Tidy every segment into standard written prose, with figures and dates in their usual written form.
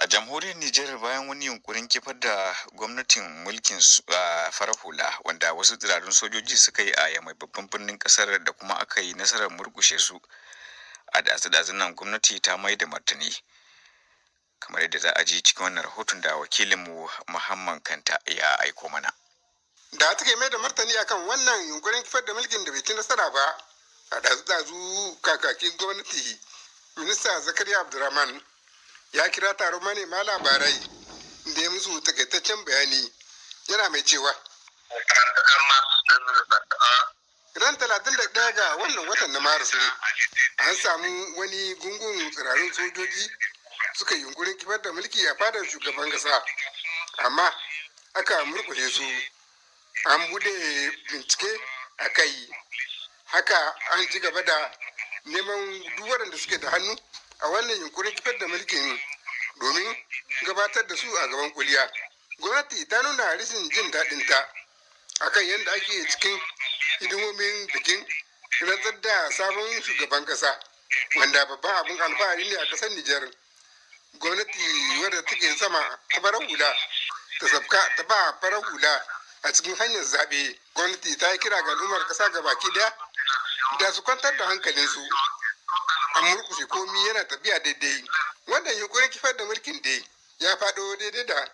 A jamhuriyar Nijar, bayan wani yunkurin kifar da gwamnatin mulkin farar hula wanda wasu tsirarun sojoji suka yi a Yamai, babban birnin kasar, da kuma aka yi nasarar murkushe su a dazu-dazun nan, gwamnati ta mai da martani, kamar yadda za a ji cikin wannan rahoton da wakilinmu Muhammad Kanta ya aiko mana. Da take mai da martani akan wannan yunkurin kifar da mulkin da bai ci nasara ba a dazu-dazu, kakakin gwamnati, Minista Zakariya Abdulrahman, ya kira taron manema labarai da ya musu takaitaccen bayani, yana mai cewa ran 31 ga wannan watan na Maris ne an samu wani gungun tsirarun sojoji suka yunkurin kifar da mulki a fadar shugaban kasa, amma aka murkushe su. An bude bincike a kai, haka an ci gaba da neman duk waɗanda suke da hannu a wannan yunkurin kifar da mulkin domin gabatar da su a gaban kuliya. Gwamnati ta nuna rashin jin daɗin ta akan yadda ake cikin hidimomin bikin rantsar da sabon shugaban ƙasa, wanda babban abin alfahari ne a ƙasar Nijar, gwamnati wadda take sama ta farar hula ta sabka ta ba farar hula a cikin hanyar zaɓe. Gwamnati ta yi kira ga al'ummar ƙasa ga baki daya da su kwantar da hankalinsu, an murkushe, komi yana tafiya daidai. Wannan yunkurin kifar da mulkin dai ya faɗo daidai da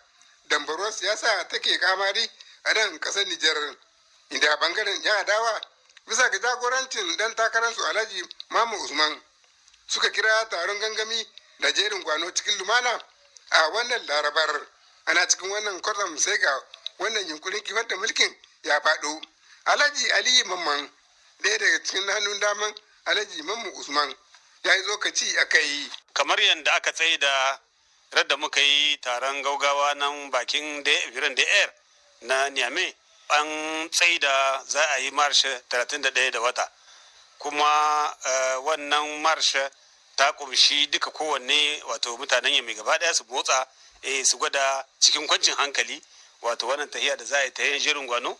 dambaruwar siyasa take kamari a nan ƙasar Nijar, inda bangaren yan adawa, bisa ga jagorancin dan takararsu Alhaji Mamu Usman, suka kira taron gangami da jerin gwano cikin lumana a wannan Larabar. Ana cikin wannan kwatsam sai ga wannan yunkurin kifar da mulkin ya faɗo. Alhaji Ali Mamman, ɗaya daga cikin hannun daman Alhaji Mamman Usman, ya yi tsokaci a kai. Kamar yadda aka tsaye da radda muka yi taron gaugawa nan bakin biran da air na Niamey, an tsaida za a yi marche 31 da wata, kuma wannan marche ta kumshi duka kowanne, wato mutanen Yamai gaba daya su motsa, su gwada cikin kwancin hankali, wato wannan tahiya da za a yi ta yin jerin gwano,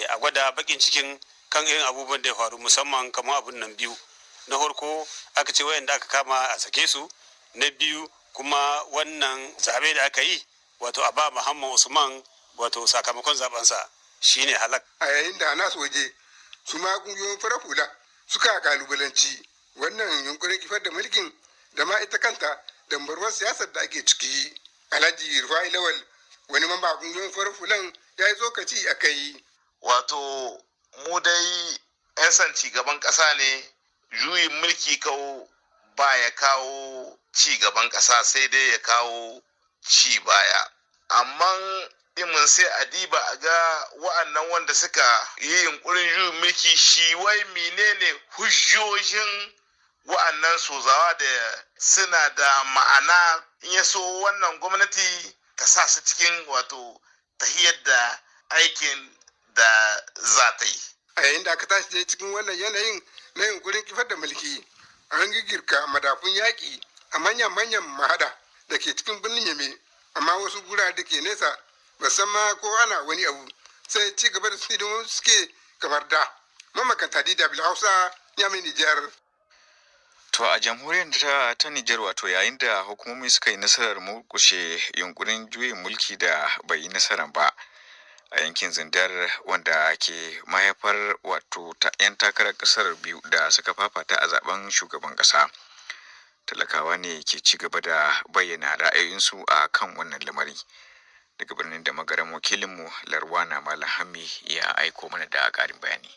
a gwada bakin cikin kan irin abubuwan da ya faru, musamman kamar abun nan biyu. Na farko, aka ce wayanda aka kama a sake su. Na biyu kuma, wannan zabe da aka yi, wato a ba Muhammad Usman wato sakamakon zabensa shine halak. A yayin da nasu waje su ma kungiyoyin farar hula suka kalubalanci wannan yunkurin kifar da mulkin da ma ita kanta dambarwar siyasar da ake ciki. Alhaji Rufai Lawal, wani mamba kungiyoyin farar hulan, ya yi tsokaci a kai. Wato mu dai 'yan son cigaban ƙasa ne. Juyin mulki kau ba ya kawo ci gaban ƙasa, sai dai ya kawo ci baya. Amma imin sai a diba a ga wa'annan wanda suka yi yunkurin juyin mulki, shi wai menene hujjojin wa'annan sozawa da suna da ma'ana, in ya so wannan gwamnati ta sa su cikin wato tahiyar da aikin da za ta yi. A yayin da aka tashi dai cikin wannan yanayin na yunkurin kifar da mulki, an girka madafun yaƙi a manyan-manyan mahada da ke cikin birnin Yame, amma wasu gurare da ke nesa ba san ma ko ana wani abu, sai ci gaba da su suke kamar da. Mamakanta, DW Hausa, Yame, Nijar. To, a jamhuriyar ta Nijar, wato yayin da hukumomi suka yi nasarar murkushe yunkurin juyin mulki da bai yi nasarar ba a yankin Zindar, wanda ke mahaifar wato ta 'yan takarar kasar biyu da suka fafata a zaben shugaban kasa, talakawa ne ke ci gaba da bayyana ra'ayoyinsu a kan wannan lamari. Daga birnin da Magaran, wakilinmu Larwana Malahami ya aiko mana da ƙarin bayani.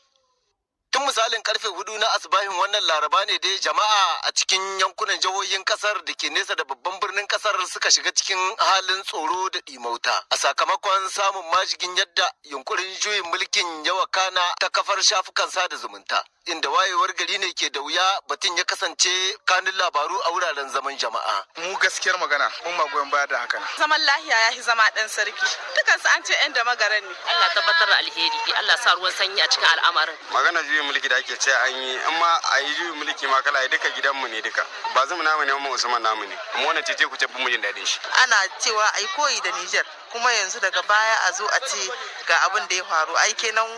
Tun misalin karfe 4 na asibahin wannan Laraba ne dai jama'a a cikin yankunan jihohin kasar da ke nesa da babban birnin kasar suka shiga cikin halin tsoro da ɗimauta, a sakamakon samun majigin yadda yunkurin juyin mulkin ya wakana ta kafar shafukan sada zumunta, inda wayewar gari ne ke da wuya batun ya kasance kanun labaru a wuraren zaman jama'a. Mu gaskiyar magana, mun ma goyon baya da hakan. Zaman lahiya ya fi zama ɗan sarki. Dukansu an ce 'yan da Magaran ne. Allah tabbatar da alheri, Allah sa ruwan sanyi a cikin al'amarin. Magana juyin mulki da ake ce an yi, in ma a yi juyin mulki ma kala duka gidanmu ne, duka ba zama namu ne, mu Usman namu ne, amma wannan cece ku ce mu jin daɗin shi. Ana cewa ai koyi da Niger, kuma yanzu daga baya a zo a ce ga abin da ya faru, ai kenan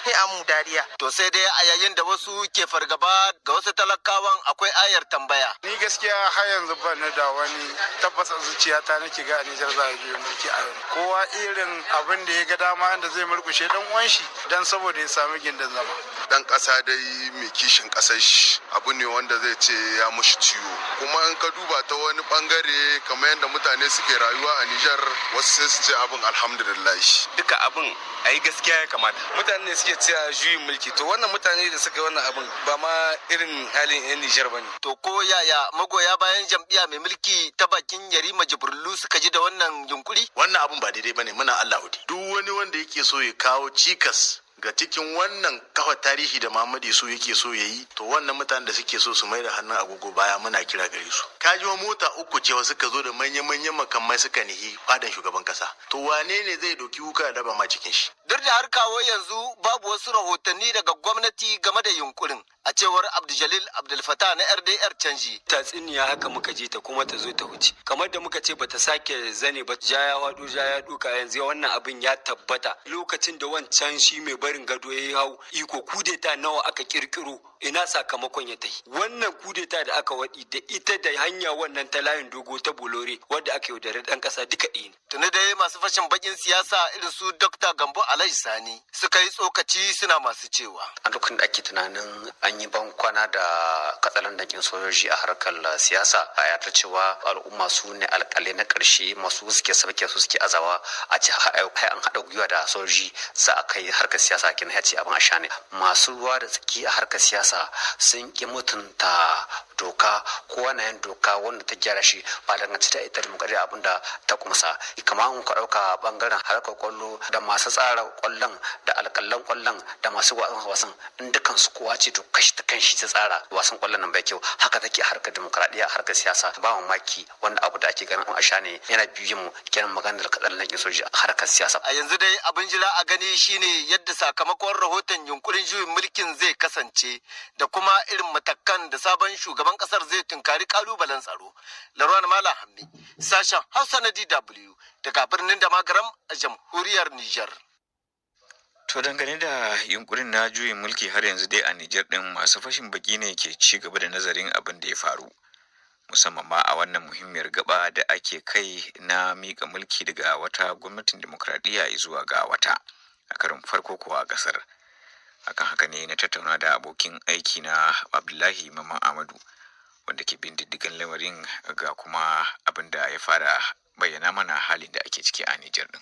Sai amu dariya. To sai dai a yayin da wasu ke fargaba, ga wasu talakawan akwai ayar tambaya. Ni gaskiya har yanzu ban da wani tabbas a zuciyata nake ga a Nijar za a juyin mulki a yanzu. Kowa irin abin da ya ga dama inda zai murkushe dan uwan shi dan saboda ya sami gindin zama. Dan ƙasa dai mai kishin ƙasar shi abu ne wanda zai ce ya mushi ciwo. Kuma in ka duba ta wani bangare, kamar yadda mutane suke rayuwa a Nijar, wasu sai su ce abin alhamdulillah. Duka abin a yi gaskiya ya kamata. Mutane ne suke cewa juyin mulki, to wannan mutane da suka yi wannan abin ba ma irin halin 'yan Nijar ba ne. To ko yaya magoya bayan jam'iyya mai mulki ta bakin Yarima Jibrilu suka ji da wannan yunkuri? Wannan abun ba daidai bane, muna Allah wadi. Duk wani wanda yake so ya kawo cikas ga cikin wannan kafa tarihi da Muhammadu Isu yake so ya yi, to wannan mutanen da suke so su mai da hannun agogo baya, muna kira gare su. Kaji wa mota uku cewa suka zo da manya-manyan makamai suka nihi fadan shugaban kasa. To wane ne zai doki wuka ya daba ma cikin shi? Duk da har kawo yanzu babu wasu rahotanni daga gwamnati game da yunkurin, a cewar Abdul Abdul Fattah na RDR Canji. Tatsuniya haka muka ji ta kuma ta zo ta wuce. Kamar da muka ce bata sake zane ba, ja ya wado ja ya duka, yanzu wannan abin ya tabbata. Lokacin da wancan shi mai barin gado ya hau iko, kudeta nawa aka kirkiro, ina sakamakon ya tafi? Wannan kudeta da aka waɗi da ita da hanya wannan ta layin dogo ta Bolore wadda aka yaudari ɗan ƙasa duka ɗaya ne. Tuni dai masu fashin bakin siyasa irin su Dr. Gambo Alhaji Sani suka yi tsokaci, suna masu cewa. A lokacin da ake tunanin an yi bankwana da katsalandan ɗin sojoji a harkar siyasa, a yarda cewa al'umma su ne alƙalai na ƙarshe, masu suke sabke su suke azawa, a ce an haɗa gwiwa da sojoji za a kai harkar siyasa, kenan ya ce abin a sha ne. Masu ruwa da tsaki a harkar siyasa sun ƙi mutunta doka, kowa na yin doka wanda ta gyara shi ba dangance da ita dimokuraɗiyya abin da ta kumsa. Kamar in ka ɗauka ɓangaren harkar kwallo, da masu tsara kwallon da alƙalan kwallon da masu wasan, in dukkan su kowa ce to kashi ta kanshi ta tsara wasan kwallon nan bai kyau. Haka take harkar dimokuraɗiyya, harkar siyasa. Ba mamaki wanda abu da ake ganin a sha ne yana biyu mu kenan, maganar kaɗan na soji a harkar siyasa. A yanzu dai abin jira a gani shine yadda sakamakon rahoton yunkurin juyin mulkin zai kasance da kuma irin matakan da sabon shugaban kasar zai tunkari kalubalen tsaro. Larwan Malam Hammi, sashen Hausa na DW daga birnin Damagaram a jamhuriyar Nijar. To dangane da yunkurin na juyin mulki har yanzu dai a Nijar ɗin, masu fashin baki ne ke ci gaba da nazarin abin da ya faru. Musamman ma a wannan muhimmiyar gaba da ake kai na miƙa mulki daga wata gwamnatin dimokuraɗiyya zuwa ga wata a karin farko kuwa a ƙasar. Akan haka ne na tattauna da abokin aiki na Abdullahi Maman Amadu, wanda ke bin diddigan lamarin, ga kuma abin da ya fara bayyana mana halin da ake ciki a Nijar ɗin.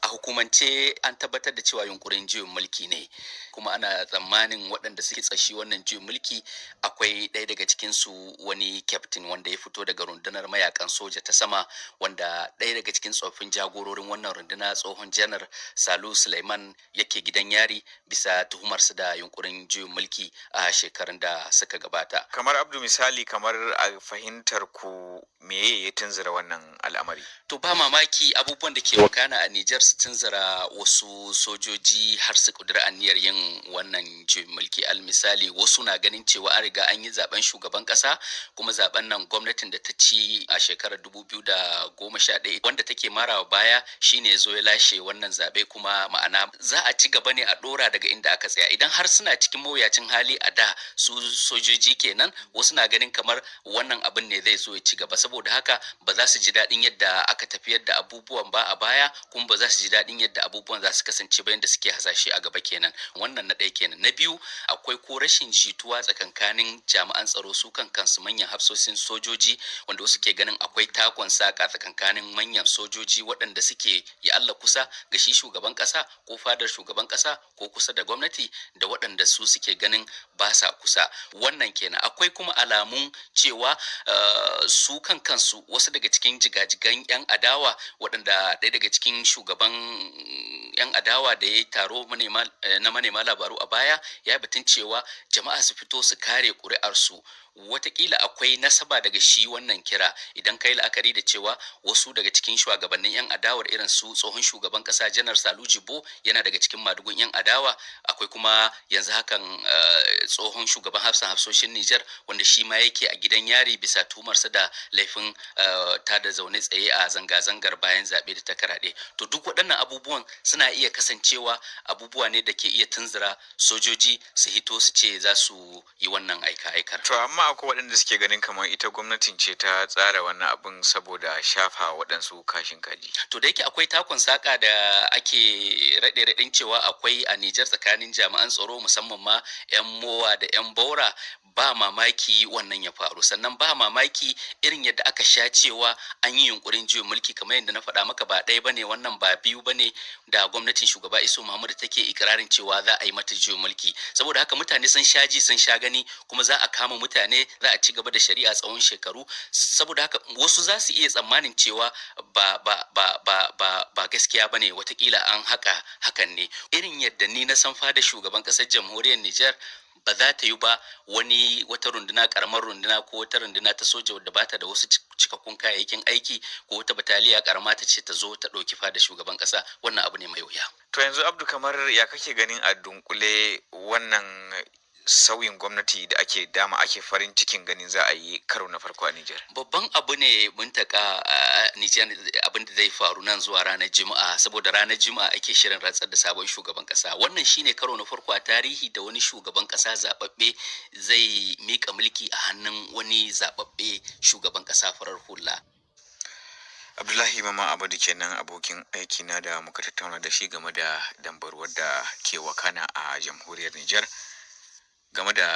A hukumance an tabbatar da cewa yunkurin juyin mulki ne, kuma ana tsammanin waɗanda suke tsashi wannan juyin mulki akwai ɗaya daga cikinsu, wani kyaftin wanda ya fito daga rundunar mayakan soja ta sama, wanda ɗaya daga cikin tsoffin jagororin wannan runduna, tsohon Janar Salu Suleiman, yake gidan yari bisa tuhumarsu da yunkurin juyin mulki a shekarun da suka gabata. Kamar Abdu, misali, kamar a fahimtar ku, meye ya tunzura wannan al'amari? To ba mamaki abubuwan da ke wakana a Nijar su tunzura wasu sojoji har su kudura aniyar yin wannan juyin mulki. Al misali, wasu na ganin cewa an riga an yi zaben shugaban kasa, kuma zaben nan gwamnatin da ta ci a shekarar 2011 wanda take marawa baya shine zo ya lashe wannan zabe, kuma ma'ana za a ci gaba ne a dora daga inda aka tsaya. Idan har suna cikin mawuyacin hali a da, su sojoji kenan, wasu na ganin kamar wannan abin ne zai zo ya ci gaba. Saboda haka ba za su ji daɗin yadda aka tafiyar da abubuwan ba a baya, kuma ba za su ji daɗin yadda abubuwan za su kasance ba yadda suke hasashe a gaba kenan. Wannan na ɗaya kenan. Na biyu, akwai ko rashin jituwa tsakankanin jami'an tsaro su kan kansu, manyan hafsoshin sojoji, wanda wasu ke ganin akwai takon saka tsakankanin manyan sojoji waɗanda suke ya Allah kusa ga shi shugaban ƙasa ko fadar shugaban ƙasa ko kusa da gwamnati, da waɗanda su suke ganin ba sa kusa. Wannan kenan. Akwai kuma alamun cewa su kan kansu wasu daga cikin jigajigan 'yan adawa, waɗanda ɗaya daga cikin shugaban 'yan adawa da ya yi taro na manema labaru a baya ya batun cewa jama'a su fito su kare ƙuri'arsu. Watakila akwai nasaba daga shi wannan kira, idan kai la'akari da cewa wasu daga cikin shugabannin 'yan adawar irin su tsohon shugaban kasa Janar Salu Jibo yana daga cikin madugun 'yan adawa. Akwai kuma yanzu hakan tsohon shugaban hafsan hafsoshin Nijar, wanda shi ma yake a gidan yari bisa tumarsa da laifin ta da zaune tsaye a zanga-zangar bayan zaɓe da ta karaɗe. To duk waɗannan abubuwan suna iya kasancewa abubuwa ne da ke iya tunzura sojoji su hito su ce za su yi wannan aika-aikar. To amma akwai waɗanda suke ganin kamar ita gwamnatin ce ta tsara wannan abin saboda shafa waɗansu kashin kaji. To da yake akwai takon saka da ake raɗe-raɗin cewa akwai a Nijar tsakanin jami'an tsaro, musamman ma 'yan mowa da 'yan baura, ba mamaki wannan ya faru. Sannan ba mamaki irin yadda aka sha cewa an yi yunkurin juyin mulki, kamar yadda na faɗa maka, ba ɗaya bane wannan, ba biyu bane da gwamnatin shugaba Isu Muhammadu take ikirarin cewa za a yi mata juyin mulki. Saboda haka mutane sun sha ji, sun sha gani, kuma za a kama mutane, za a ci gaba da shari'a tsawon shekaru. Saboda haka wasu za su iya tsammanin cewa ba ba ba ba ba ba gaskiya bane, watakila an haka hakan ne. Irin yadda ni na san fada shugaban ƙasar jamhuriyar Nijar, ba za ta yi ba wani wata runduna, karamar runduna ko wata runduna ta soja wadda ba ta da wasu cikakkun kayayyakin aiki, ko wata bataliya karama ta ce ta zo ta ɗauki fada shugaban ƙasa, wannan abu ne mai wuya. To yanzu Abdu, kamar ya kake ganin a dunkule wannan sauyin gwamnati da ake dama ake farin cikin ganin za a yi karo na farko a Nijar? Babban abu ne muntaka a Nijar abin da zai faru nan zuwa ranar Juma'a, saboda ranar Juma'a ake shirin rantsar da sabon shugaban kasa. Wannan shine karo na farko a tarihi da wani shugaban kasa zababbe zai mika mulki a hannun wani zababbe shugaban kasa farar hula. Abdullahi Mama Abadu kenan, abokin aiki na da muka tattauna da shi game da dambarwar da ke wakana a jamhuriyar Nijar game da